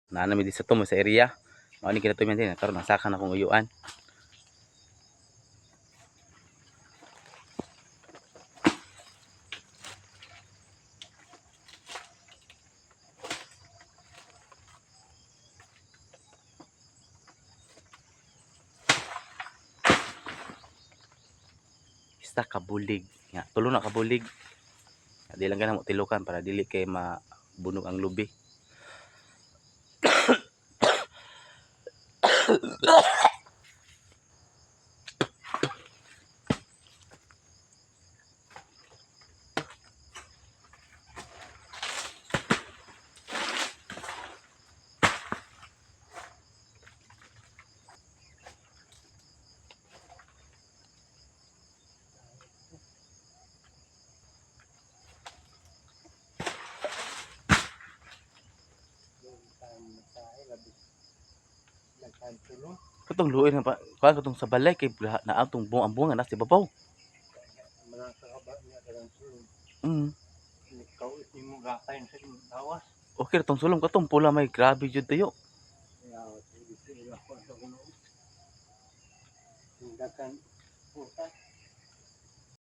Naa na mi di sa tumo sa area. Mao ni kinatumihan din karon nasaka na akong uyuan. Isa ka bulig. Nga, tulo na ka bulig. Di lang ganang mo tilukan para dili kay mabunog ang lubi. Katong luoy na pa, kuan katong sa balay kay na atong buong ang bunga na sa babaw. Okay ra tong sulong katong pula may grabe jud tayo.